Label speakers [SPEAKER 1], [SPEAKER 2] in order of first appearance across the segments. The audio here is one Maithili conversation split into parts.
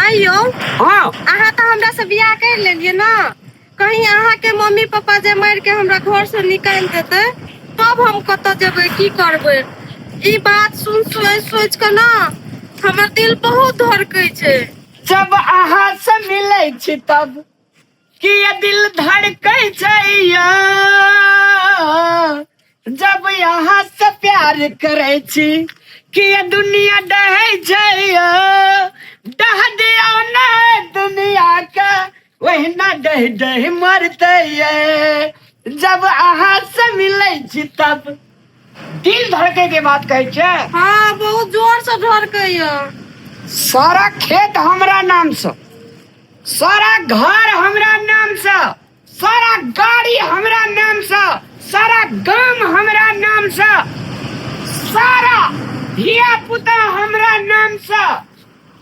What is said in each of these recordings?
[SPEAKER 1] आइयो।
[SPEAKER 2] हाँ।
[SPEAKER 1] अहाँ तऽ हमरा से बियाह कर लेलियै ना, कहीं अहाँके मम्मी पापा जे मारि के हमरा घर से निकालि देतै तब हम कतऽ जेबै, की करबै? ई बात सुन सोचि सोचि कऽ ना हमर दिल बहुत धड़कै छै।
[SPEAKER 2] जब अहाँ से मिलै छी तब किया दिल धड़कै छै यौ? जब अहाँ से प्यार करै छी किया दुनिया डहै छै यौ? डह दियौ ने दुनिया के, ओहिना डह डह मरतै यै। जब अहाँ से मिलै छी तब दिल धड़कै के बात कहै छै।
[SPEAKER 1] हाँ, बहुत जोर से धड़कैया।
[SPEAKER 2] सारा खेत हमरा नाम से, सारा घर हमरा नाम से, सारा गाड़ी हमरा नाम से, सारा गाम हमरा नाम से, सारा धिया पुता हमरा नाम से,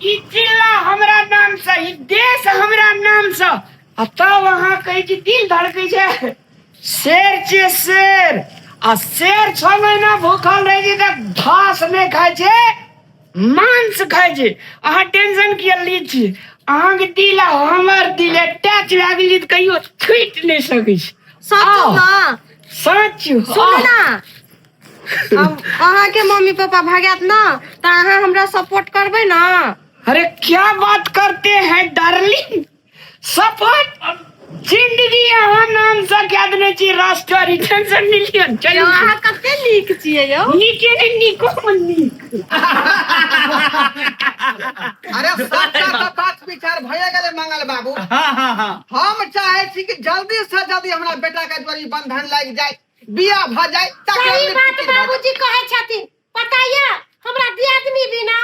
[SPEAKER 2] ई जिला हमरा नाम से, ई देश हमरा नाम से, आ तब अहाँ कहै छी दिल धड़कै छै। शेर छियै शेर, आ शेर 6 महीना भूखल रहै छै तऽ घास नहि खाइ छै, मांस खाइ छै। अहाँ टेंशन किया लै छी? अहाँके दिल आ हमर दिल अटैच भए गेल छै तऽ कहियो छूटि नहि सकै छै।
[SPEAKER 1] सच
[SPEAKER 2] आउ।
[SPEAKER 1] ना?
[SPEAKER 2] सच।
[SPEAKER 1] सुनू ना, अब अहाँके मम्मी पापा भगायत ना तऽ अहाँ हमरा सपोर्ट करबै ना?
[SPEAKER 2] अरे क्या बात करते हैं डार्लिंग, सपोर्ट जिंदगी अहाँ नाम से कह देने छी राष्ट्र, टेंशन नहीं लियौ, चलू।
[SPEAKER 1] यौ, अहाँ कते नीक छियै यौ।
[SPEAKER 2] नीके ने नीको मे नीक।
[SPEAKER 3] अरे सबटा तऽ बात विचार भए गेलै मंगल बाबू।
[SPEAKER 4] हाँ हाँ हाँ।
[SPEAKER 3] हम चाहे छी कि जल्दी से जल्दी हमरा बेटा के जोड़ी बंधन लागि जाय, बियाह भऽ जाय, ताकि
[SPEAKER 5] सही
[SPEAKER 3] हम
[SPEAKER 5] बात
[SPEAKER 3] निश्चिंत भऽ जाय।
[SPEAKER 5] बाबूजी कहै छथिन। पता ये हमरा दियादनी बिना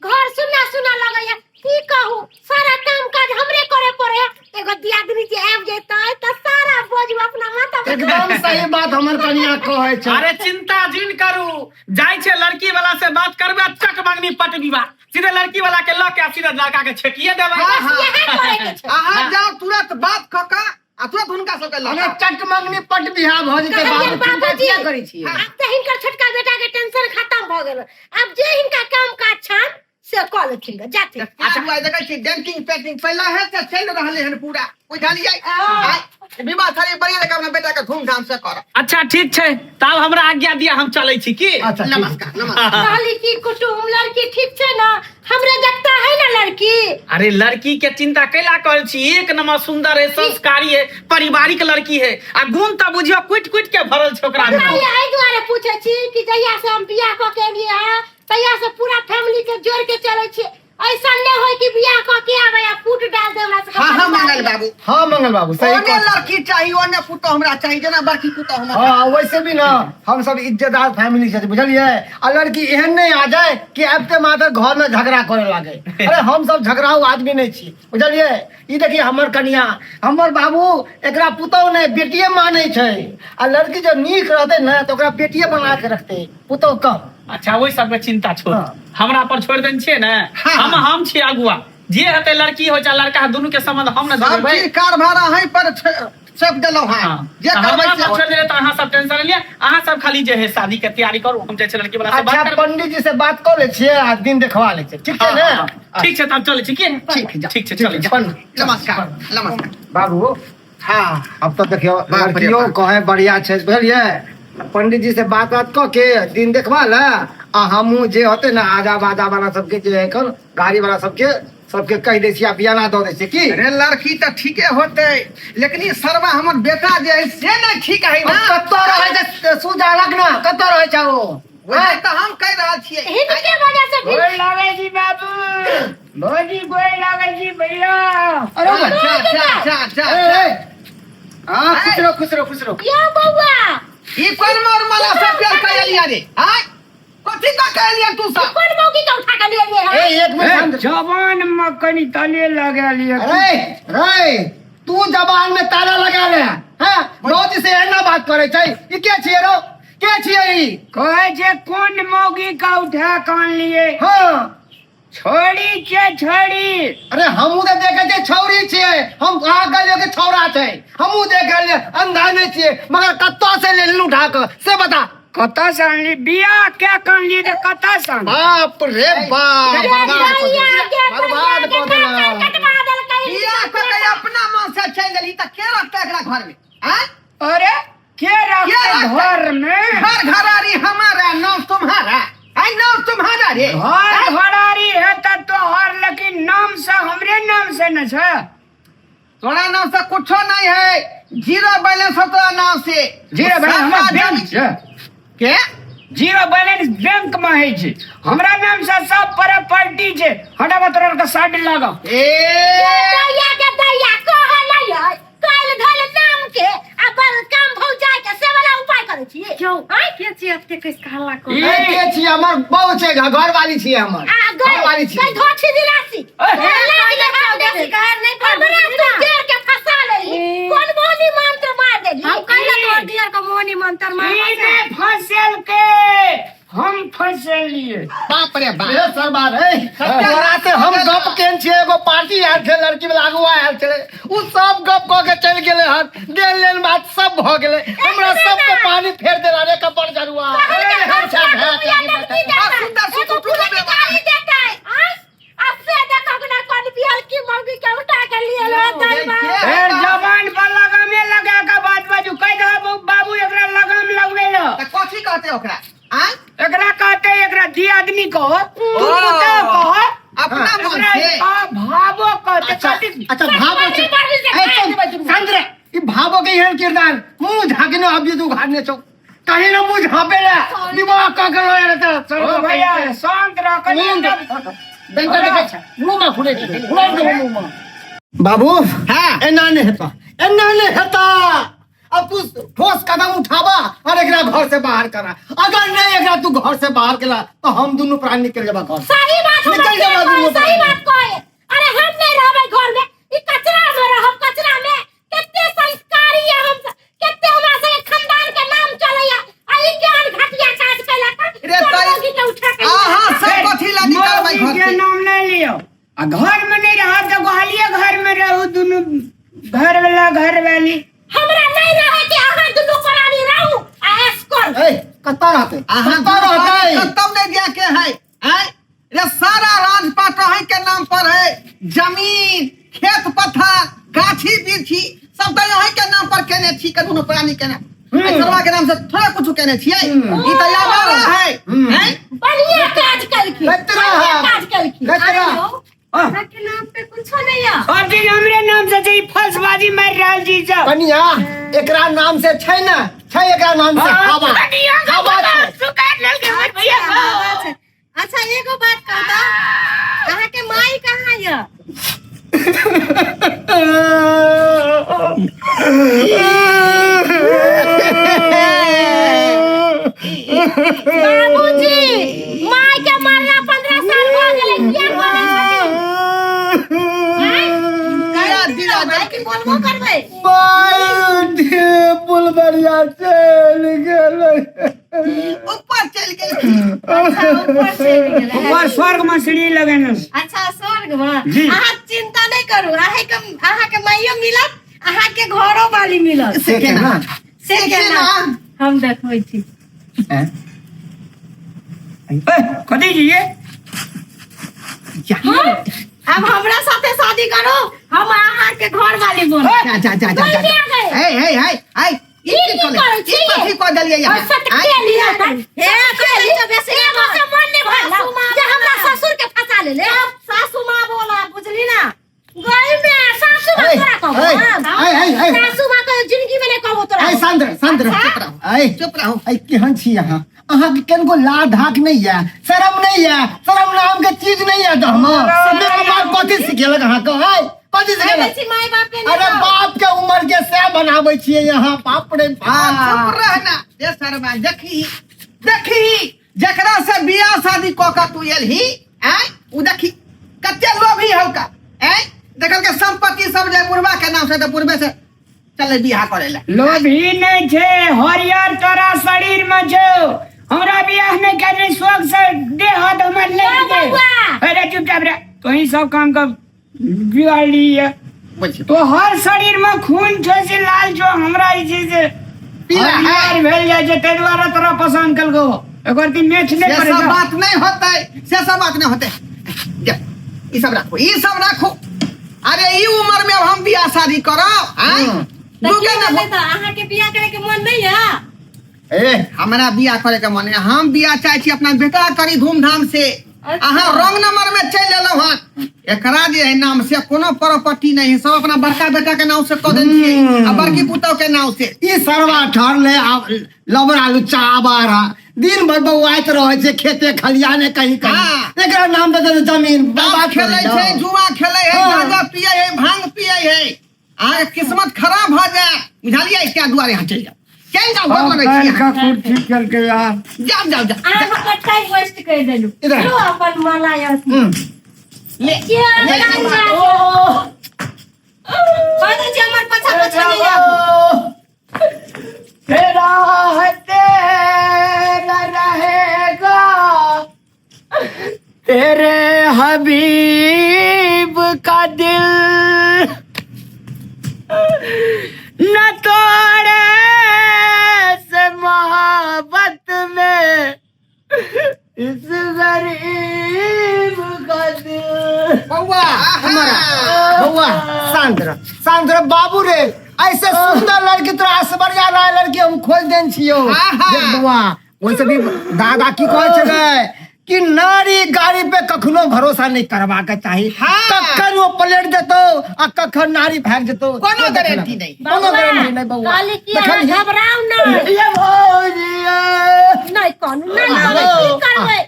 [SPEAKER 5] घर सुना सुना लगैया, की कहू, सारा काम काज हमरे करे पड़े। एगो दियादनी जे आबि जेतै तऽ सारा बोझ अपना माथा पर।
[SPEAKER 6] एकदम सही बात हमर कनिया कहै छै।
[SPEAKER 4] अरे चिंता जिन करू, जाइ छै लड़की वाला से बात करबै, चक मंगनी पट विवाह, सीधे लड़की वाला के लऽ के आ सीधे लड़का के छेकिए देबै।
[SPEAKER 3] हाँ, हाँ।
[SPEAKER 5] इएह करे के छै।
[SPEAKER 3] अहाँ जाउ तुरंत बात कऽ कऽ आ तुरंत हुनका सबके लऽ
[SPEAKER 6] अरे
[SPEAKER 3] कऽ।
[SPEAKER 6] चट मंगनी पट बियाह भऽ जेतै।
[SPEAKER 5] कहलियै
[SPEAKER 6] बाबू, चिंता
[SPEAKER 5] बाबूजी,
[SPEAKER 6] किया करै छियै?
[SPEAKER 5] आब तऽ हिनकर छोटका बेटा के टेंशन खत्म भऽ गेल, आब जे हिनका काम काज छनि से कऽ लेथिन गे, जाथिन।
[SPEAKER 3] अच्छा बुआ, देखै छी डेंटिंग पेंटिंग पहिले है से चलि रहलै हन पूरा, बुझलियै? आइ विवाह शादी बढ़िया जकाँ अपना बेटा के धूमधाम से करब।
[SPEAKER 4] अच्छा ठीक छै, तब हमरा आज्ञा दिया, हम चलै छी की?
[SPEAKER 6] अच्छा, ठीक।
[SPEAKER 3] नमस्कार नमस्कार।
[SPEAKER 5] कहली की कुटुम, लड़की ठीक छै ना? हमरे जगता है ना लड़की?
[SPEAKER 4] अरे लड़की के चिंता कैला कर छी, एक नंबर सुंदर है, संस्कारी है, पारिवारिक लड़की है, आ गुण तऽ बुझियो कुटि कुटि के भरल छै ओकरा में।
[SPEAKER 5] पता एहि दुआरे पूछे छी कि जहिया से हम बियाह कऽ के एलियै हँ तहिया से पूरा फैमिली के जोड़ के चलै छी, ऐसा नहीं होय कि बियाह कऽ के आबै आ फूट डाल दे हमरा सबके
[SPEAKER 3] हाँ हाँ
[SPEAKER 5] परिवार
[SPEAKER 3] मंगल
[SPEAKER 5] में।
[SPEAKER 3] बाबू।
[SPEAKER 6] हाँ मंगल बाबू, सही
[SPEAKER 3] ओने
[SPEAKER 6] कहै।
[SPEAKER 3] लड़की चाहिए ओने पुतोह हमरा चाहिए, जेना बड़की पुतोह हमरा।
[SPEAKER 6] हाँ, वैसे भी ना हम सब इज्जतदार फैमिली से, बुझलियै? आ लड़की एहन नहीं आ जाए कि आबिते मात्र घर में झगड़ा करे लागे। अरे हम सब झगड़ाऊ आदमी नहीं छी, बुझलियै? ई देखिए हमर कनिया, हमर बाबू एकरा पुतोह नहीं बेटिए मानै छै, आ लड़की जब नीक रहतै ने तऽ ओकरा बेटिए बना के रखतै, पुतोह कम।
[SPEAKER 4] अच्छा ओहि सबके चिंता छोड़,
[SPEAKER 6] हाँ।
[SPEAKER 4] हमरा पर छोड़ देने छियै ने,
[SPEAKER 3] हाँ।
[SPEAKER 4] हम छियै अगुआ, जे हेतै लड़की हो चाहे लड़का, दुनू के संबंध हम ने
[SPEAKER 3] सब
[SPEAKER 4] जोड़बै।
[SPEAKER 3] चीज कारभार अहीं पर सौंप देलहुँ हँ,
[SPEAKER 4] हाँ।
[SPEAKER 3] जे
[SPEAKER 4] तऽ
[SPEAKER 3] करबै
[SPEAKER 4] हमरा
[SPEAKER 3] से
[SPEAKER 4] पर छोड़ देले तऽ अहाँ सब टेंशन नहीं लिअ, अहाँ सब खाली जे है शादी के तैयारी करू, हम जाइ छी लड़की वाला से बात
[SPEAKER 6] अच्छा
[SPEAKER 4] करबै।
[SPEAKER 6] पंडित जी से बात कऽ लै छियै आ दिन देखवा लै छियै, ठीक छै
[SPEAKER 4] हाँ,
[SPEAKER 6] ने?
[SPEAKER 4] हाँ, हाँ। ठीक छै, तब चलै छी की?
[SPEAKER 3] ठीक, जा।
[SPEAKER 4] ठीक छै, चलै छी।
[SPEAKER 6] पंडित,
[SPEAKER 3] नमस्कार नमस्कार।
[SPEAKER 6] बाबू
[SPEAKER 3] हाँ।
[SPEAKER 6] अब तो देखियो
[SPEAKER 3] बाप रे
[SPEAKER 6] लड़कियों
[SPEAKER 3] बाप।
[SPEAKER 6] कहे बढ़िया छै, बुझलियै? पंडित जी से बात बात कऽ के दिन देखवा ले, आ हमहूँ जे होते ने आजा बाजा वाला सबके जे एखन गाड़ी वाला सबके सबके कहि दै छियै आ बियाना दऽ दै छियै की?
[SPEAKER 3] अरे लड़की तऽ ठीके होते, लेकिन ई सरवा हमर बेटा जे है से नहि ठीक है ना।
[SPEAKER 6] कतऽ रहै छै सुझालक ना, कतऽ रहै छै ओ?
[SPEAKER 3] वएह तऽ हम कहि रहल छियै।
[SPEAKER 5] हिनके वजह से भी
[SPEAKER 2] गोर लागै छी बाबू, भौजी गोर लागै छी भैया।
[SPEAKER 6] अरे
[SPEAKER 3] जा जा जा जा
[SPEAKER 6] ए,
[SPEAKER 3] जा।
[SPEAKER 6] ए। हाँ, खुश रहो खुश रहो खुश रहो।
[SPEAKER 5] यौ बौआ,
[SPEAKER 3] ई कोन मोर माला सब प्यार कएलियै रे? आय कथी का कएलियै तू सब?
[SPEAKER 5] कोन मौगी के उठा के ले एलियै हँ?
[SPEAKER 6] ए, एक मिनट शांत।
[SPEAKER 2] जवान में कनी तले लगेलियै।
[SPEAKER 6] अरे रे, तू जबान में ताला लगा ले हैं, भौजी से एना बात करे छै? ई के छियै रो, के छियै ई?
[SPEAKER 2] कहै छै कोन मौगी के उठा के आनलियै?
[SPEAKER 6] हाँ।
[SPEAKER 2] छोड़ी छै छोड़ी।
[SPEAKER 6] अरे हमहूँ तऽ देखै छियै छौरी छियै, हम अहाँ कहलियै कि छौड़ा छै, हमहूँ देख रहलियै, अंधा नहि छियै, मगर कतऽ से लेलहुँ उठा कऽ से बता।
[SPEAKER 2] कतऽ से आनली? बियाह के आनली तऽ कतऽ से आनली?
[SPEAKER 6] बाप रे बाप, बर्बाद कऽ देलक, बर्बाद कऽ देलक।
[SPEAKER 3] गेलही त के रखतै एकरा घर में आँय?
[SPEAKER 2] अरे के
[SPEAKER 3] के
[SPEAKER 2] रखते
[SPEAKER 3] रखते?
[SPEAKER 2] घर में
[SPEAKER 3] घर घरारी हमारा नाम तुम्हारा आई नाम तुम्हारा रे
[SPEAKER 2] घर घरारी है त तोहर लेकिन नाम से हमरे नाम से न छै
[SPEAKER 3] तोरा नाम से कुछो नहीं है जीरो बैलेंस हो तोरा नाम से
[SPEAKER 2] जीरो बैलेंस हमर
[SPEAKER 3] सारा
[SPEAKER 2] बैंक
[SPEAKER 3] जमीन-
[SPEAKER 2] छै
[SPEAKER 3] के
[SPEAKER 2] जीरो बैलेंस बैंक में है छै हमरा नाम से सब प्रॉपर्टी छै हटाबा तोरा के साइड लगाओ
[SPEAKER 3] ए
[SPEAKER 5] दैया के दैया कहलै है काल्हि धल नाम के आ बड़ काम भौ जाय के से वाला उपाय करै छी
[SPEAKER 1] क्यों के छी एते कैस के हल्ला कर
[SPEAKER 2] ई-
[SPEAKER 6] ए, के छी हमर बहु छै घरवाली छी हमर
[SPEAKER 5] आ गई
[SPEAKER 6] घरवाली छी
[SPEAKER 5] गई धोछी दिलासी
[SPEAKER 2] ए,
[SPEAKER 5] लाज
[SPEAKER 1] पहिले
[SPEAKER 5] हम
[SPEAKER 1] बेसी गार नहीं पड़
[SPEAKER 5] हमरा
[SPEAKER 1] बुझली
[SPEAKER 5] तू
[SPEAKER 1] ना?
[SPEAKER 5] घेर के फंसा लेली
[SPEAKER 1] ए।
[SPEAKER 5] कोन मोहनी मंत्र मार देली
[SPEAKER 1] हम कहिला तोहर दियर के मोहनी मंत्र मार
[SPEAKER 2] ई ने फंसल के हम फंसलिए
[SPEAKER 3] बाप रे बाप
[SPEAKER 6] ए सरबार ए तोरा से हम गप केन छियै एगो पार्टी आयल छै लड़की वाला अगुआ आयल छलै उ सब गप कऽ के चलि गेलै हन देन लेन बात सब भऽ गेलै हमरा सबके पानी फेर देला रे कपड़ जरुआ
[SPEAKER 5] कहलकै,
[SPEAKER 6] हम सब भए के
[SPEAKER 5] रुपया
[SPEAKER 6] आगे
[SPEAKER 5] नकदी
[SPEAKER 6] बैठल।
[SPEAKER 5] देतै,
[SPEAKER 3] आ, सुन्दर
[SPEAKER 5] एगो
[SPEAKER 3] सुतु
[SPEAKER 5] बुलेट
[SPEAKER 3] टुटु
[SPEAKER 5] गाड़ी देतै, आँय? आ से देखहक ना कोन बिहल की मौगी के उठा के लिए लो दरबार।
[SPEAKER 2] फेर जवान पर लगामे लगा के बात बाजू कह दो बाबू एकरा लगाम लगबे ल
[SPEAKER 3] त कथी कहते ओकरा आँय
[SPEAKER 2] एकरा कहते एकरा दी आदमी कहो तू तो कहो
[SPEAKER 3] अपना मन
[SPEAKER 2] एकरा
[SPEAKER 3] से
[SPEAKER 2] कहो, भावो कहते
[SPEAKER 6] अच्छा
[SPEAKER 2] कथी
[SPEAKER 6] अच्छा भावो छै
[SPEAKER 5] बड़ी से
[SPEAKER 6] ए,
[SPEAKER 5] खाए
[SPEAKER 6] चल,
[SPEAKER 5] देबै दुनू।
[SPEAKER 6] संद्रे ई भावो के एहन किरदार मुंह झाकने अभी तू उघाड़ने छौ कहीं ना मुंह झापे रे विवाह कऽ के लऽ एलै तऽ
[SPEAKER 2] ओ भैया शांत रह कनी
[SPEAKER 6] बैंक देखै छै मुंह में खुले छै खुला दे मुंह में बाबू
[SPEAKER 3] हाँ।
[SPEAKER 6] एना नहीं हेता एना नहीं हेता अब तू ठोस कदम उठावा और एकरा घर से बाहर करा अगर नहीं एकरा तू घर से बाहर केला तो हम दुनू प्राणी निकल जेबा घर से।
[SPEAKER 5] सही बात हमरा
[SPEAKER 6] निकल
[SPEAKER 5] के
[SPEAKER 6] जाबा
[SPEAKER 5] कहे,
[SPEAKER 6] दुनू
[SPEAKER 5] सही
[SPEAKER 6] प्राणी।
[SPEAKER 5] बात कहे अरे हम नहीं रहबै घर में ई कचरा में रहब कचरा में कते संस्कारी है हम कते हमरा सबके खानदान के नाम चलैया आ ई ज्ञान घटिया काज केलक
[SPEAKER 3] रे
[SPEAKER 5] तोर
[SPEAKER 3] तई-
[SPEAKER 5] मौगी के उठा के
[SPEAKER 3] अहाँ सब कथी ला निकलबै
[SPEAKER 2] मौगी
[SPEAKER 3] घर
[SPEAKER 2] के
[SPEAKER 3] से
[SPEAKER 2] नाम नहीं लियो आ घर में नहीं रहो तो ग्वालिये घर में रहू दुनू घर वाला घर वाली
[SPEAKER 5] हमरा नहीं रहे के अहाँ दुनू प्राणी रहू आ ऐश करू
[SPEAKER 6] ए कत्ता रहते
[SPEAKER 3] अहाँ
[SPEAKER 6] कत्ता रहते
[SPEAKER 3] कतौ नहीं जाके है आँय रे सारा राजपाट अहीं के नाम पर है जमीन खेत पथार गाछी बिरछी सब तऽ अहीं के नाम पर केने छी के दुनू प्राणी के नाम सरवा के नाम से थोड़ा कुछ केने छियै ई तऽ आवारा है हैं
[SPEAKER 5] बढ़िया काज केलखिन
[SPEAKER 6] कतरा
[SPEAKER 5] बढ़िया
[SPEAKER 6] है।
[SPEAKER 5] काज केलखिन
[SPEAKER 6] कतरा
[SPEAKER 1] अहाँ के नाम पे कुछो नहीं है
[SPEAKER 2] सब चीज हमरे नाम से छै फसबाजी मारि रहल छी सब
[SPEAKER 6] कनिया एकरा नाम से छै ने छै एकरा नाम से हवा हवा छै।
[SPEAKER 1] अच्छा, अच्छा अच्छा एगो बात कहू तऽ अहाँके माई कहाँ यऽ
[SPEAKER 5] बाबूजी माय के मरला 15 साल भऽ गेलै किया बोलै छथिन
[SPEAKER 3] दिया दिया
[SPEAKER 1] माई के बोलबो करबै
[SPEAKER 6] फुलबरिया चलि गेलै
[SPEAKER 3] ऊपर चलि गेल
[SPEAKER 1] अच्छा ऊपर चलि गेलै
[SPEAKER 2] ऊपर स्वर्ग में सीढ़ी लगेने छै।
[SPEAKER 1] अच्छा स्वर्ग में
[SPEAKER 2] जी।
[SPEAKER 1] अहाँ चिंता नहीं करू अहाँके अहाँके माइयो मिलत अहाँके घरो वाली मिलत
[SPEAKER 6] से केना
[SPEAKER 1] से केना हम देखबै छी
[SPEAKER 2] ए, कथी छी ये
[SPEAKER 1] अब हमरा साथे शादी करू हम अहाँके घर वाली बनब
[SPEAKER 3] जा जा जा जा जा
[SPEAKER 5] क्या गए?
[SPEAKER 3] हे हे हे हे ई
[SPEAKER 5] ई
[SPEAKER 3] की
[SPEAKER 5] की
[SPEAKER 3] करै
[SPEAKER 5] करै
[SPEAKER 3] ई
[SPEAKER 5] छियै?
[SPEAKER 3] कथी कऽ देलियै
[SPEAKER 5] और
[SPEAKER 3] यहाँ
[SPEAKER 5] सटके लिया था
[SPEAKER 1] हे कहै छौ बेसी
[SPEAKER 5] एगो से मन नहीं भरल
[SPEAKER 1] सासू माँ
[SPEAKER 5] जे हमरा
[SPEAKER 1] बोला।
[SPEAKER 5] ससुर के फंसा लेले
[SPEAKER 1] सासू माँ बोला बुझली ना
[SPEAKER 5] गई में सासू माँ
[SPEAKER 6] ऐ,
[SPEAKER 5] तोरा कहबो
[SPEAKER 6] ऐ,
[SPEAKER 5] हम।
[SPEAKER 6] ऐ, ऐ, ऐ।
[SPEAKER 5] सासू माँ के जिंदगी में नहीं कहबो तोरा
[SPEAKER 6] ऐ शांत रह, शांत रह,
[SPEAKER 3] चुप रहो
[SPEAKER 6] ऐ
[SPEAKER 3] चुप रहो
[SPEAKER 6] ऐ केहन छी अहाँ अहाँके केनको ला धाक नहीं है शरम नहीं है शरम नाम के चीज नहीं है तो हम मेरे बाप कथी सिखेलक अहाँके ऐ कथी
[SPEAKER 1] कहै
[SPEAKER 6] सिखेलक
[SPEAKER 1] छी माय बाप के
[SPEAKER 6] अरे बाप के उम्र के से बनाबै छियै यहाँ बाप रे
[SPEAKER 3] हाँ,
[SPEAKER 6] बाप
[SPEAKER 3] चुप रहना रे शर्मा देखी देखी जकरा से बियाह शादी कऽ कऽ तू एलही आँय उ देखी कते लोभी हौ का आँय देखल के संपत्ति सब जे बुढ़वा के नाम से तऽ बुढ़बे से चले बियाह करे ला
[SPEAKER 2] लोभी नहीं छै हरियर तोरा शरीर में छौ हमरा बियाह नहीं करे शौक से देह हाथ हमर लग
[SPEAKER 5] बउआ।
[SPEAKER 2] गेल अरे चुपचाप रह तोही सब काम कर बिगाड़ लिए तो हर शरीर में खून छौ से लाल छौ हमरा जे छै से
[SPEAKER 3] पीला है।
[SPEAKER 2] हरियर भेल जाइ छै ताहि दुआरे तोरा पसंद केलकौ एकर ती मैच
[SPEAKER 3] से
[SPEAKER 2] नहीं पड़ै
[SPEAKER 3] सब
[SPEAKER 2] छौ।
[SPEAKER 3] बात नहीं होते से सब बात नहीं होते जा, ई सब राखो ई सब राखो अरे ई उम्र में अब हम बियाह बियाह शादी करब आँय
[SPEAKER 1] तऽ की
[SPEAKER 3] दुगे ने
[SPEAKER 1] भेलै तऽ अहाँके बियाह करे के मन नहि यऽ
[SPEAKER 6] ए
[SPEAKER 3] हमरा बियाह करे के मन है हम बियाह चाहे छी अपना बेटा करी धूमधाम से
[SPEAKER 1] अच्छा।
[SPEAKER 3] अहाँ रंग नंबर में चलि एलहुँ हन एकरा जे है नाम से कोनो प्रॉपर्टी नहीं है सब अपना बड़का बेटा के नाम से कऽ देने छियै आ बड़की पुतहु के नाम से
[SPEAKER 6] ई सरवा ठहरले आब लबड़ा लुच्चा आबारा दिन भर बौआइत रहै छै खेते खलियाने कहीं कहीं
[SPEAKER 3] हाँ।
[SPEAKER 6] एकरा नाम दे दे जमीन
[SPEAKER 3] दारू
[SPEAKER 6] बर्बाद
[SPEAKER 3] खेलै
[SPEAKER 6] करै
[SPEAKER 3] छै जुआ खेलै है
[SPEAKER 6] हाँ।
[SPEAKER 3] गांजा पियै है भांग पियै है अहाँके किस्मत खराब भऽ जायत बुझलियै ताहि दुआरे अहाँ चलि जाउ चलि जाउ गोर लगै छी अहाँ।
[SPEAKER 2] कुर्सी केलकै यार
[SPEAKER 3] जाउ जाउ जाउ
[SPEAKER 1] अहाँ हमर टाइम वेस्ट कर देलू
[SPEAKER 6] इधर।
[SPEAKER 1] लो अपन माला यऽ
[SPEAKER 6] हम्म।
[SPEAKER 3] ले
[SPEAKER 1] जे कह दै छी हमर पाछा पाछा नहि आबू
[SPEAKER 2] तेरा है तेरा रहेगा तेरे हबीब का दिल न तोड़े से मोहब्बत में इस गरीब का दिल
[SPEAKER 6] बौआ हमारा बौआ शांत रह शांत रह बाबू रे ऐसे सुंदर लड़की तोरा ऐश्वर्या राय लड़की हम खोज देन छियो
[SPEAKER 3] आहा।
[SPEAKER 6] देख बौआ ओइसे भी दादा की कहै छलै कि नारी गाड़ी पे कखनो भरोसा नहीं करबाक चाही
[SPEAKER 3] हाँ।
[SPEAKER 6] कखन वो पलट देतो आ कखन नारी भाग जेतो
[SPEAKER 3] कोनो गारंटी नहीं।
[SPEAKER 6] कोनो गारंटी नहीं बौआ
[SPEAKER 5] कहली कि अहाँ
[SPEAKER 6] देखलही?
[SPEAKER 5] घबराउ नहि
[SPEAKER 2] ये भौजी
[SPEAKER 5] नहि कहलहुँ नहि कहबै की करबै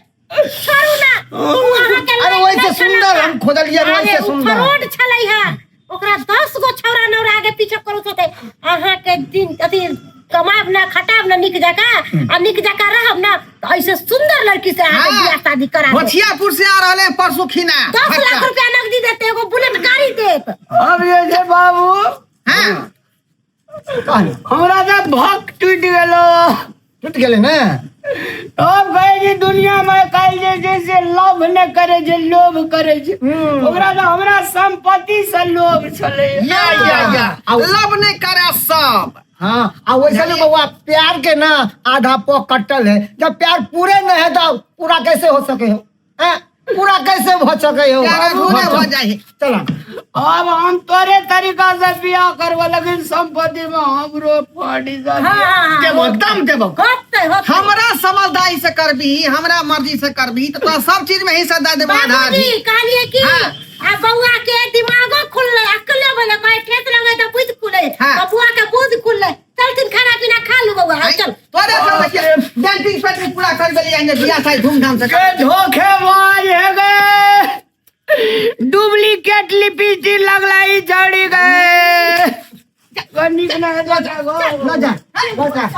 [SPEAKER 5] छोड़ू ना ओ अहाँके
[SPEAKER 6] अरे
[SPEAKER 5] लायक
[SPEAKER 6] ओइसे
[SPEAKER 5] नहि
[SPEAKER 6] सुंदर
[SPEAKER 5] छलै।
[SPEAKER 6] हम खोजलियै
[SPEAKER 5] अरे
[SPEAKER 6] ओइसे
[SPEAKER 5] ओ
[SPEAKER 6] सुंदर
[SPEAKER 5] फ्रॉड छलै हँ ओकरा 10 गो छौड़ा नौरा आगे पीछे करैत होतै अहाँके दिन अथी कमाब ना खटाब ना नीक जकाँ आ नीक जकाँ रहब ना तऽ ऐसे सुंदर लड़की से अहाँके
[SPEAKER 3] हाँ।
[SPEAKER 5] बियाह शादी करा देब।
[SPEAKER 3] होशियारपुर से आ रहले हैं परसू खिना
[SPEAKER 5] 10 लाख रुपया नगदी देते एगो बुलेट गाड़ी देत
[SPEAKER 2] अब जे छै बाबू
[SPEAKER 3] हाँ
[SPEAKER 6] कहली
[SPEAKER 2] हमरा तऽ भक टूटि गेलो
[SPEAKER 6] टूटि गेलै ने
[SPEAKER 2] अब कहै छै दुनिया मे काल्हि जे छै से लोभ नहि करै छै लोभ करै छै ओकरा तऽ हमरा संपत्ति से लोभ छलै
[SPEAKER 3] या या या लव नहीं करे सब
[SPEAKER 6] हाँ आ वैसे भी बउआ प्यार के ना आधा पो कटल है जब प्यार पूरे नहीं है तो पूरा कैसे हो सके हो हैं? पूरा कैसे हो सके हो
[SPEAKER 3] प्यार अधूरे हो जाए
[SPEAKER 6] चला
[SPEAKER 2] अब हम तोरे तरीका से बियाह करबो लेकिन संपत्ति में हमरो फटी जा
[SPEAKER 5] हाँ हाँ हाँ
[SPEAKER 3] देबो एकदम देबो
[SPEAKER 5] होतै होतै
[SPEAKER 3] हमरा समझदारी से करबी हमरा मर्जी से करबी तो तोरा सब चीज में हिस्सा दे देबो आधा आधी
[SPEAKER 5] बाबूजी कहलिए कि
[SPEAKER 3] हाँ।
[SPEAKER 5] आ बौआ के दिमागो खुललै अकले भेलै कहे ठेस लगे तऽ बुद्धि खुलै
[SPEAKER 3] हाँ।
[SPEAKER 5] तऽ बौआ के बुद्धि खुललै चलथिन खाना पीना खा लू बौआ हाँ, चल
[SPEAKER 3] तोरे सब देखिए बैंकिंग पेंटिंग पूरा कर देलियै हन जे बियाह शादी धूमधाम से
[SPEAKER 2] के धोखेबाज है गए डुप्लीकेट लिपस्टिक लगला ई जड़ी गए नीक ना
[SPEAKER 6] न जा न जा